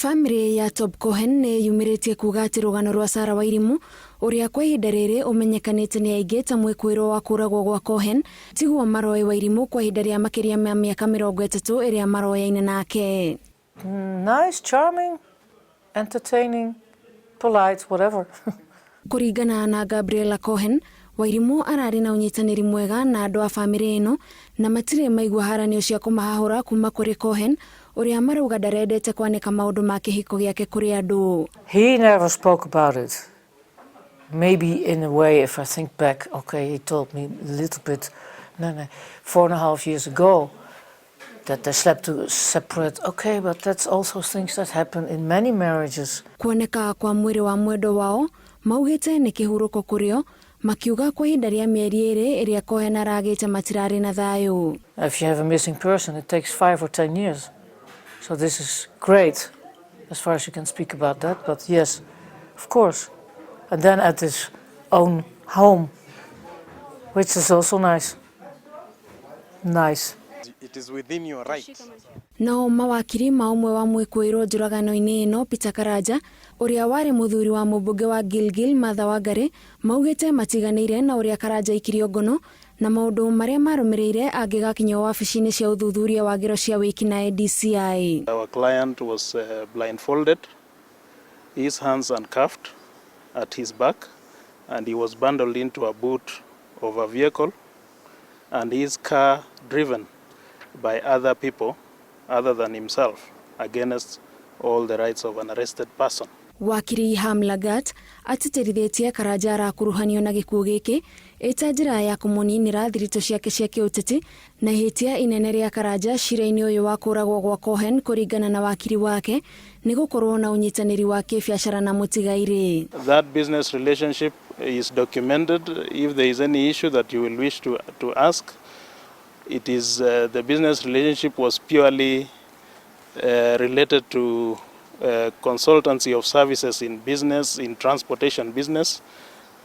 Bamĩrĩ ya Tob Cohen nĩ yumĩrĩtie kuga atĩ rũgano rwa Sarah Wairimu ũrĩa kwa ihinda rĩrĩ ũmenyekanĩte nĩ aingĩ ta mwĩkũĩrwo wa kũragwo gwa Cohen tiguo maroĩ Wairimu kwa ihinda rĩa makĩria ma mĩaka 30 ĩrĩa maroyaine nake. Nice, charming, entertaining, polite, whatever. Kũringana na Gabriella Cohen, Wairimu ararĩ na ũnyitanĩri mwega na andũ a bamĩrĩ ĩno na matirĩ maigua haranio cia kũmahahũra kuma kũrĩ Cohen ũrĩa marauga ndarendete kwanĩka maũndũ ma kĩhiko gĩake kũrĩ andũ. He never spoke about it. Maybe in a way, if I think back, okay, he told me a little bit, no, 4.5 years ago, that they slept to separate. Okay, but that's also things that happen in many marriages. Kuoneka kwa mwĩrĩ wa mwendwa wao maugĩte nĩ kĩhurũko kũrĩo, makiuga kwa ihinda rĩa mĩeri 2 ĩrĩa Cohen aragĩte matirarĩ na thayũ. If you have a missing person, it takes 5 or 10 years. So this is great, as far as you can speak about that, but yes, of course. And then at his own home, which is also nice. Nice. It is within your right. Nao mawakiri ma ũmwe wa mwĩkũĩrwo njũragano-inĩ ĩno Peter Karanja ũrĩa warĩ mũthuri wa mũmbunge wa Gilgil Martha Wangari maugĩte matiganĩire na ũrĩa Karanja aikirio ngono na maũndũ marĩa marũmĩrĩire angĩgakinyio wabici-inĩ cia ũthuthuria wa ngero cia wĩkinaĩ DCI. Our client was blindfolded, his hands handcuffed at his back, and he was bundled into a boot of a vehicle and his car driven by other people other than himself against all the rights of an arrested person. Wakiri Ham Lagat atĩtĩrithĩtie Karanja arakuruhanio na gĩkuũ gĩkĩ ĩta njĩra ya kũmũninĩra thiritũ ciake cia kĩũteti na ihĩtia inene rĩa Karanja cira-inĩ ũyũ wa kũragwo gwa Cohen kũringana na wakiri wake nĩ gũkorwo na ũnyitanĩri wa kĩbiacara na mũtigairĩ. That business relationship is documented. If there is any issue that you will wish to ask, it is the business relationship was purely related to consultancy of services in business, in transportation business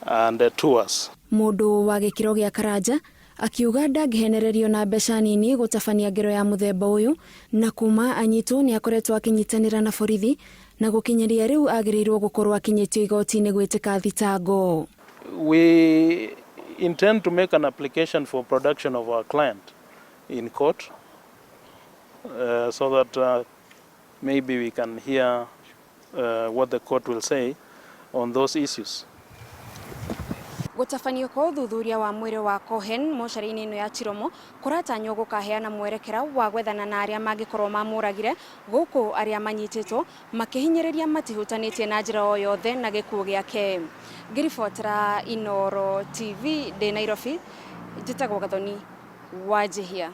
and tours. Mũndũ wa gĩkĩro gĩa Karanja akiuga ndangĩhenererio na mbeca nini gũtabania ngero ya mũthemba ũyũ na kuma anyitwo nĩ akoretwo akĩnyitanĩra na borithi na gũkinyĩria rĩu agĩrĩirwo gũkorwo akinyĩtio igoti-inĩ gwĩtĩka thitango. We intend to make an application for production of our client in court so that maybe we can hear what the court will say on those issues. Gũtabanio kwa ũthuthuria wa mwĩrĩ wa Cohen mocarĩ-inĩ ĩno ya Chiromo kũratanywo gũkaheana mwerekera wa gwethana na arĩa mangĩkorwo mamũragire gũkũ arĩa manyitĩtwo makĩhinyĩrĩria matihutanĩtie na njĩra o yothe na gĩkuũ gĩake. Ngĩribotera Inooro TV ndĩ Nairobi, njĩtagwo Gathoni Wanjihia.